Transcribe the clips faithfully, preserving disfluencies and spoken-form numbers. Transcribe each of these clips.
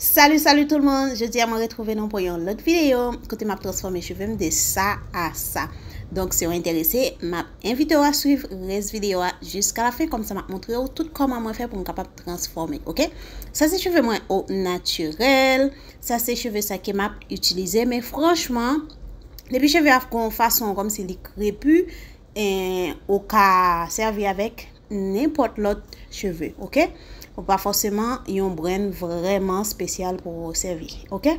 Salut, salut tout le monde! Jodi a mwen retwouve nou pou yon lòt videyo kote m ap transfòme cheve m de sa a sa. Donk, si w enterese, m ap envite w a swiv rès videyo a jiska la fen, kòmsa m ap montre w tout kòman mwen fè pou m kapab transfòme, oke? Sa se cheve mwen o natirèl, sa se cheve sa ke m ap itilize, men franchman, depi cheve a gon fason kòmsi li krepi, en, ou ka sèvi avèk nenpòt lòt cheve, oke? Ou pa fòseman yon brenn vrèman espesyal pou ou sèvi, oke?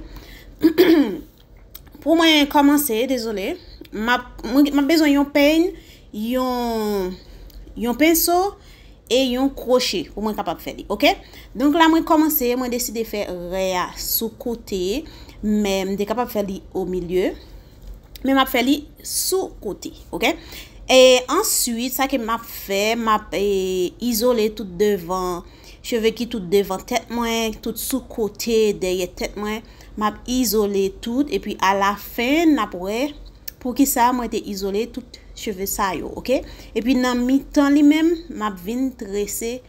Pou mwen kòmanse, dezole, m ap, mwen, m ap bezwen yon peny, yon, yon penso e yon kwoche pou mwen kapab fè li, oke? Donk la, mwen kòmanse, mwen deside fè rè a sou kote, men m te kapab fè li o milye. Men m ap fè li sou kote, oke? E answit, sa ke m ap fè, m ap, e, izole tout devan, cheve ki tout devan tèt mwen, tout sou kote, dèyè tèt mwen, m ap izole tout, epi alafen, n ap wè poukisa mwen te izole tout cheve sa yo, oke? Epi nan mitan li menm, m ap vin trese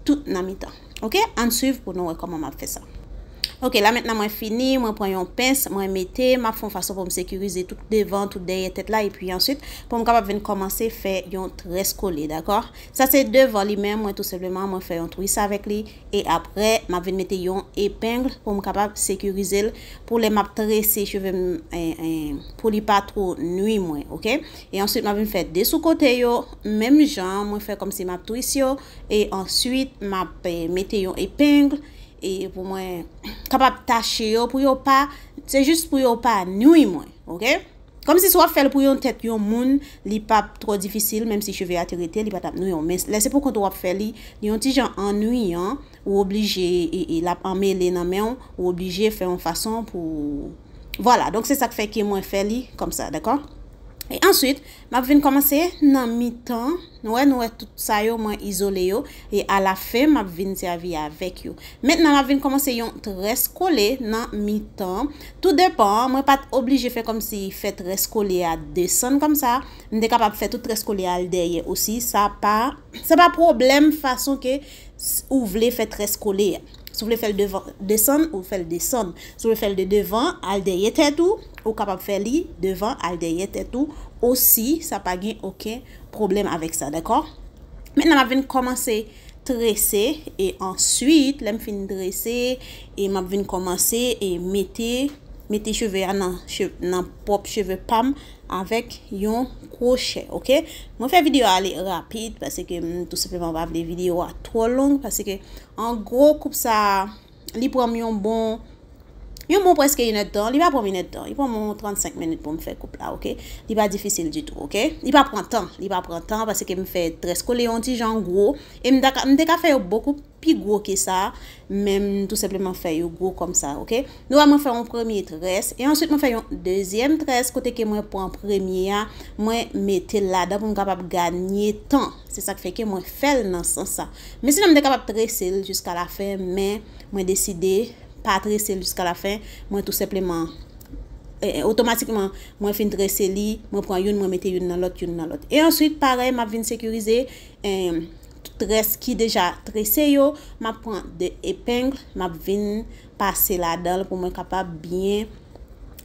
tout nan mitan. Oke, ann swiv pou nou wè kòman m ap fè sa. Oke, la mentnan mwen fini, mwen pran yon pens, mwen mete, m ap fè yon fason pou m sekirize tout devan, tout dèyè tèt la, epi answit, pou m kapab vin kòmanse fè yon très kole, dakò? Sa se devan li menm, mwen tou senpleman, mwen fè yon twist avèk li, e apre, m ap vin mete yon epeng pou m kapab sekirize l, pou lè m ap trese cheve m, en, en, pou li pa two nwi mwen, oke? E answit, m ap vin fè de sou kote yo, menm jan, mwen fè kòmsi m ap twist yo, e answit, m ap, eh, mete yon epeng, e pou mwen kapab tache yo, pou yo pa, se jis pou yo pa nwi mwen, oke? Kòmsi si w ap fè l pou yon tèt yon moun, li p ap twò difisil, menm si cheve a te rete, li pa t ap nwi w. Men lè se pou kont ou w ap fè li, li yon ti jan annuiyan, ou oblije, e, e l ap anmele nan men w, ou oblije fè yon fason pou, vwala, donk se sa k fè ke mwen fè li kòmsa, dakò? E answit, m ap vin kòmanse nan mitan, nou wè, nou wè tout sa yo, mwen izole yo, e alafen, m ap vin sèvi avèk yo. Mentnan, m ap vin kòmanse yon très kole nan mitan. Tou depan, mwen pa t oblije fè kòmsi fè très kole a desann kòmsa. M te kapab fè tout très kole a al dèyè osi. Sa pa, sa pa pwoblèm fason ke s-, ou vle fè très kole a. Si w vle fè l devan, desann, ou fè l desann. Si w vle fè l de devan, al dèyè tèt ou, ou kapab fè li devan, al dèyè tèt ou osi. Sa pa gen okenn pwoblèm avèk sa, dakò? Mentnan, m ap vin kòmanse trese, e answit, lè m fin trese, e m ap vin kòmanse, e mete, mete cheve a nan che-, nan pwòp cheve pa m avèk yon kwochè, oke? Mwen fè videyo a ale rapid, paske m tou senpleman pa vle videyo a twò long, paske an gwo koup sa, li pran m yon bon, yon bon prèske inèdtan, li pa pran m inèdtan, li pran m yon trannsenk minit pou m fè koup la, oke? Li pa difisil ditou, oke? Li pa pran tan, li pa pran tan, paske m fè très kole yon ti jan gwo, e m ta ka, m te ka fè yo bokou pi gwo ke sa, men m tou senpleman fè yo gwo kòmsa, oke? Nou wè mwen fè yon premye très, e answit mwen fè yon dezyèm très kote ke mwen pran premye a, mwen mete l ladan pou m kapab ganye tan. Se sa k fè ke mwen fè l nan sans sa. Men sinon m te kapab trese l jiska lafen, men mwen deside pa trese l jiska lafen. Mwen tou senpleman, e, e, otomatikman, mwen fin trese li, mwen pran youn, mwen mete youn nan lòt, youn nan lòt. E answit, parèy, m ap vin sekirize, e, tout très ki deja trese yo, m ap pran de epeng, m ap vin pase ladan l pou mwen kapab byen.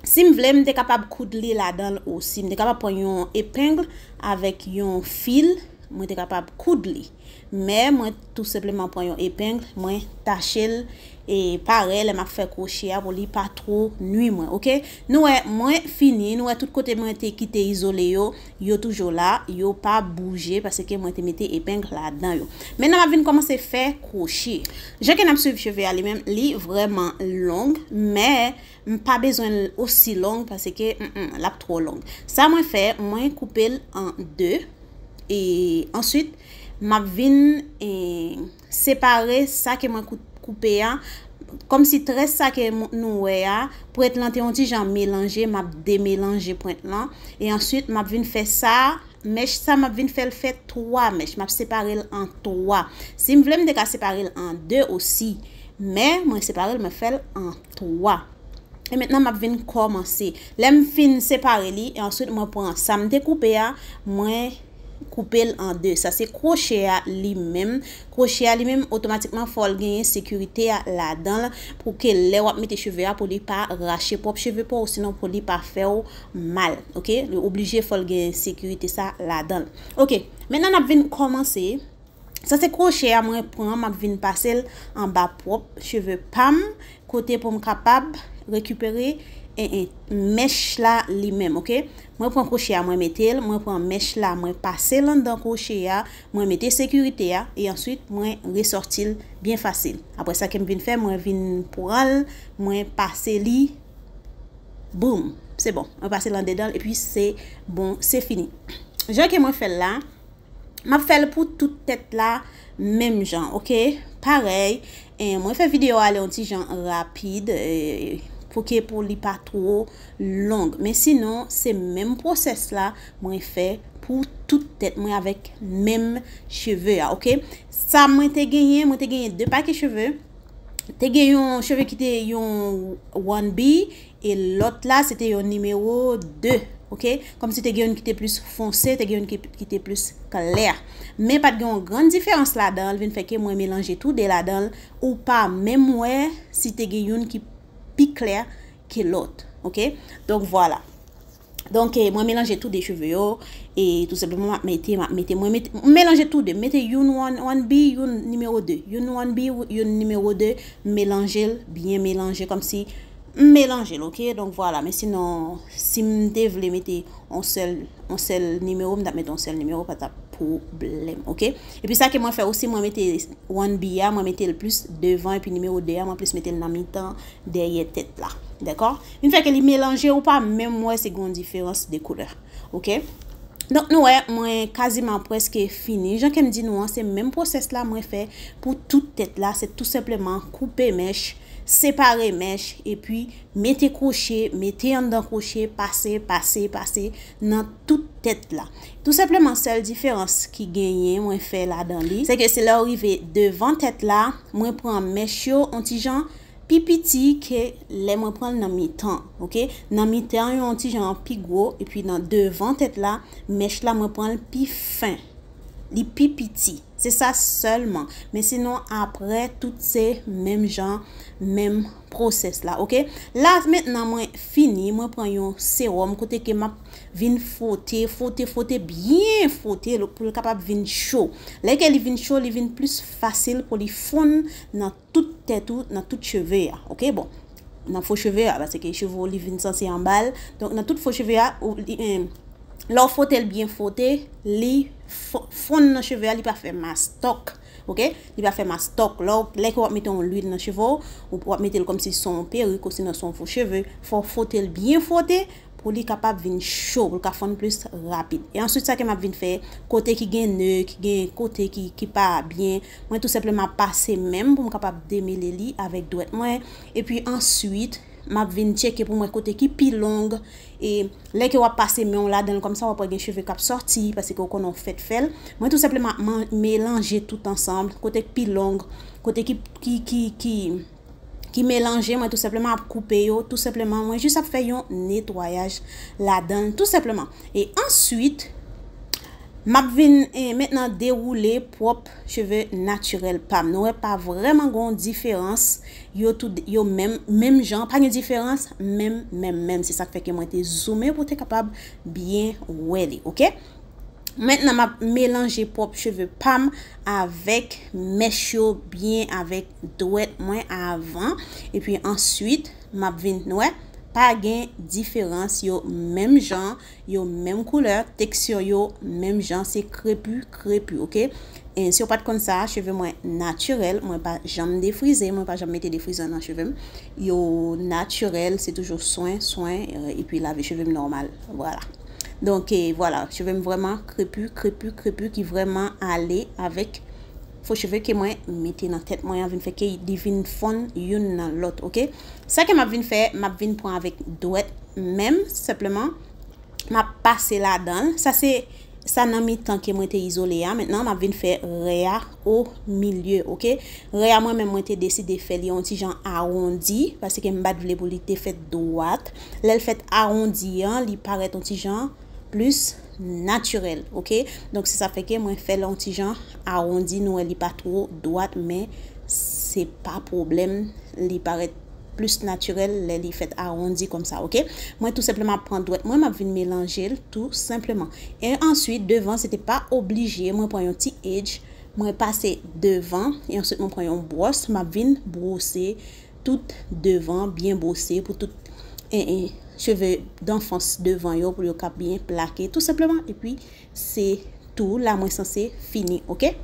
Si m vle, m te kapab koud li ladan l osi. M te kapab pran yon epeng avèk yon fil, mwen te kapab koud li. Men mwen tou senpleman pran yon epeng, mwen tache l, e parèy, lè m ap fè kwochè a pou li pa two nwi mwen, oke? Nou wè, mwen fini, nou wè tout kote mwen te kite izole yo, yo toujou la, yo pa bouje, paske mwen te mete epeng ladan yo. Mentnan, m ap vin kòmanse fè kwochè. Jan ke n ap swiv cheve a li menm, li vrèman long, men m pa bezwen l osi long, paske, mm, mm, l ap twò long. Sa mwen fè, mwen koupe l an de, e answit, m ap vin, e, separe sa ke mwen kou-, koupe a, kòmsi très sa ke m-, nou wè a, pwent lan te yon ti jan melanje, m ap demelanje pwent lan, e answit, m ap vin fè sa, mèch sa, m ap vin fè l fè twa mèch, m ap separe l an twa. Si m vle, m te ka separe l an de osi, men mwen separe l, mwen fè l an twa. E mentnan, m ap vin kòmanse. Lè m fin separe li, e answit mwen pran sa m te koupe a, mwen koupe l an de. Sa se kwoche a li menm. Kwoche a li menm, otomatikman, fò l genyen sekirite a ladan l pou ke lè w ap mete cheve a, pou li pa rache pwòp cheve pa w, sinon pou li pa fè w mal. Oke? Li oblije fò l genyen sekirite sa ladan l. Oke, mentnan n ap vin kòmanse. Sa se kwoche a mwen pran, m ap vin pase l anba pwòp cheve pa m, kote pou m kapab rekipere e, e, mèch la li menm, oke? Mwen pran kwoche a, mwen mete l, mwen pran mèch la, mwen pase l anndan kwoche a, mwen mete sekirite a, e answit mwen resòti l byen fasil. Apre sa ke m vin fè, mwen vin pran l, mwen pase li, boum, se bon. Mwen pase l andedan l, epi se bon, se fini. Jan ke mwen fè l la, m ap fè l pou tout tèt la menm jan, oke? Parèy, e, mwen fè videyo a ale yon ti jan rapid, e, pou ke pou li pa twò long. Men sinon, se menm pwosès la mwen fè pou tout tèt mwen avèk menm cheve a, oke? Sa mwen te genyen, mwen te genyen de pake cheve. Te gen yon cheve ki te yon one B, e lòt la, se te yon nimewo de, oke? Kòmsi te gen youn ki te plis fonse, te gen youn ki, ki te plis klè. Men pa t gen yon grann diferans ladan l, vin fè ke mwen melanje tou de ladan l, ou pa menm wè si te gen youn ki pi klè ke lòt, oke? Donk, vwala. Donk, e, mwen melanje tou de cheve yo, e tou senpleman, m ap mete, m ap mete, mwen mete, m melanje tou de, m mete youn one, one B, youn nimewo de, youn one B, youn nimewo de, m melanje l, byen melanje, kòmsi m melanje l, oke? Donk, vwala, men sinon, si m te vle mete yon sèl, yon sèl nimewo, m t ap mete yon sèl nimewo, pa t ap pwoblèm, oke? Epi sa ke mwen fè osi, mwen mete one B a, mwen mete l plis devan, epi nimewo de a, mwen plis mete l nan mitan, dèyè tèt la. Dakò? Vin fè ke li melanje, ou pa menm wè si gen yon diferans de koulè. Oke? Donk, nou wè, mwen kaziman prèske fini. Jan ke m di nou an, se menm pwosès la mwen fè pou tout tèt la. Se tou senpleman koupe mèch, separe mèch, epi mete kwoche, mete anndan kwoche, pase, pase, pase nan tout tèt la. Tou senpleman, sèl diferans ki genyen, mwen fè ladan li, se ke se lè w rive devan tèt la, mwen pran mèch yo, yon ti jan pi piti ke lè mwen pran l nan mitan, oke? Nan mitan yo yon ti jan pi gwo, epi nan devan tèt la, mèch la mwen pran l pi fen. Li pi piti. Se sa sèlman. Men sinon, apre, tout se menm jan, menm pwosès la, oke? La, mentnan mwen fini, mwen pran yon sewòm kote ke m ap vin fwote, fwote, fwote, byen fwote l pou l kapab vin cho. Lè ke li vin cho, li vin plis fasil pou li fonn nan tout tèt ou, nan tout cheve a, oke? Bon, nan fo cheve a, paske cheve w li vin santi anba l. Donk, nan tout fo cheve a, ou, li, em, lè w fwote l byen fwote, li fo-, fonn nan cheve a, li pa fè mas tòk, oke? Li pa fè mas tòk. Lè w, lè ke w ap mete yon lwil nan cheve w, ou w ap mete l kòmsi se yon perik, osinon se yon fo cheve, fò w fwote l byen fwote, pou li kapab vin cho, pou l ka fonn plis rapid. E answit, sa ke m ap vin fè, kote ki gen ne, ki gen kote ki, ki pa byen, mwen tou senpleman ap pase men m pou m kapab demele li avèk dwèt mwen. Epi answit, m ap vin tcheke pou m wè kote ki pi long. E lè ke w ap pase men w ladan l kòmsa, w ap wè gen cheve k ap sòti, paske w konnen w fèk fè l. Mwen tou senpleman ap man-, melanje tout ansanm, kote k pi long, kote ki, ki, ki, ki, ki melanje, mwen tou senpleman ap koupe yo, tou senpleman, mwen jis ap fè yon netwayaj ladan l, tou senpleman. E answit, m ap vin, e, mentnan dewoule pwòp cheve natirèl pa m. Nou wè pa vrèman gen yon diferans, yo tou, yo menm, menm jan, pa gen diferans, menm, menm, menm. Se sa k fè ke mwen te zoome pou te kapab byen wè li, oke? Mentnan, m ap melanje pwòp cheve pa m avèk mèch yo byen avèk dwèt mwen avan. Epi answit, m ap vin, nou wè, pa gen diferans, yo menm jan, yo menm koulè, tekstir yo menm jan, se krepi, krepi, oke? E si w pa t konn sa, cheve mwen natirèl, mwen pa janm defrize, mwen pa janm mete defrizan nan cheve m. Yo natirèl, se toujou swen, swen, e, epi lave cheve m nòmal. Vwala. Donk, e, vwala, cheve m vrèman krepi, krepi, krepi, ki vrèman ale avèk fo cheve ke mwen mete nan tèt mwen an, vin fè ke li vin fonn youn nan lòt, oke? Sa ke m ap vin fè, m ap vin pran avèk dwèt menm, senpleman, m ap pase ladan l. Sa se sa nan mitan ke mwen te izole a. Mentnan, m ap vin fè rè a o milye, oke? Rè a mwen menm, mwen te deside fè li yon ti jan awondi, paske m pa t vle pou li te fèt dwat. Lè l fèt awondi an, li parèt yon ti jan plis natirèl, oke? Donk, se sa fè ke mwen fè l yon ti jan awondi, nou wè li pa two dwat, men se pa pwoblèm, li parèt plis natirèl lè li fèt awondi kòmsa, oke? Mwen tou senpleman ap pran dwèt mwen, m ap vin melanje l tou senpleman. E answit, devan, se te pa oblije, mwen pran yon ti edge, mwen pase devan, e answit mwen pran yon bwòs, m ap vin bwose tout devan, byen bwose pou tout, e, e, cheve danfans devan yo, pou yo ka byen plake, tou senpleman, epi se tou, la mwen sanse fini, oke?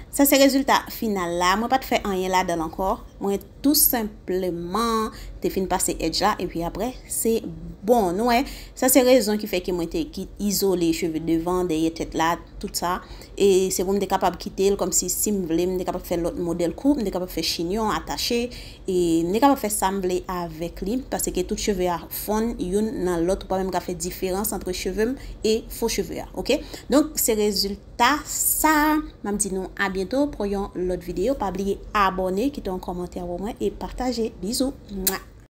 Sa se rezilta final la, mwen pa t fè anyen ladan l ankò, mwen tou senpleman te fin pase edge la, epi apre, se bon, nou wè, sa se rezon ki fè ke mwen te ki izole cheve devan, dèyè tèt la, tout sa, e se pou m te kapab kite l kòmsi si m vle, m te kapab fè lòt modèl koup, m te kapab fè chinyon, atache, e m te kapab fè sa m vle avèk li, paske tout cheve a fonn youn nan lòt, ou pa menm ka fè diferans ant cheve m e fo cheve a, oke? Donk, se rezilta sa, m ap di nou a byento pou yon lòt videyo, pa bliye abòne, kite yon kòmantè pou mwen e pataje, bizou. Mwa.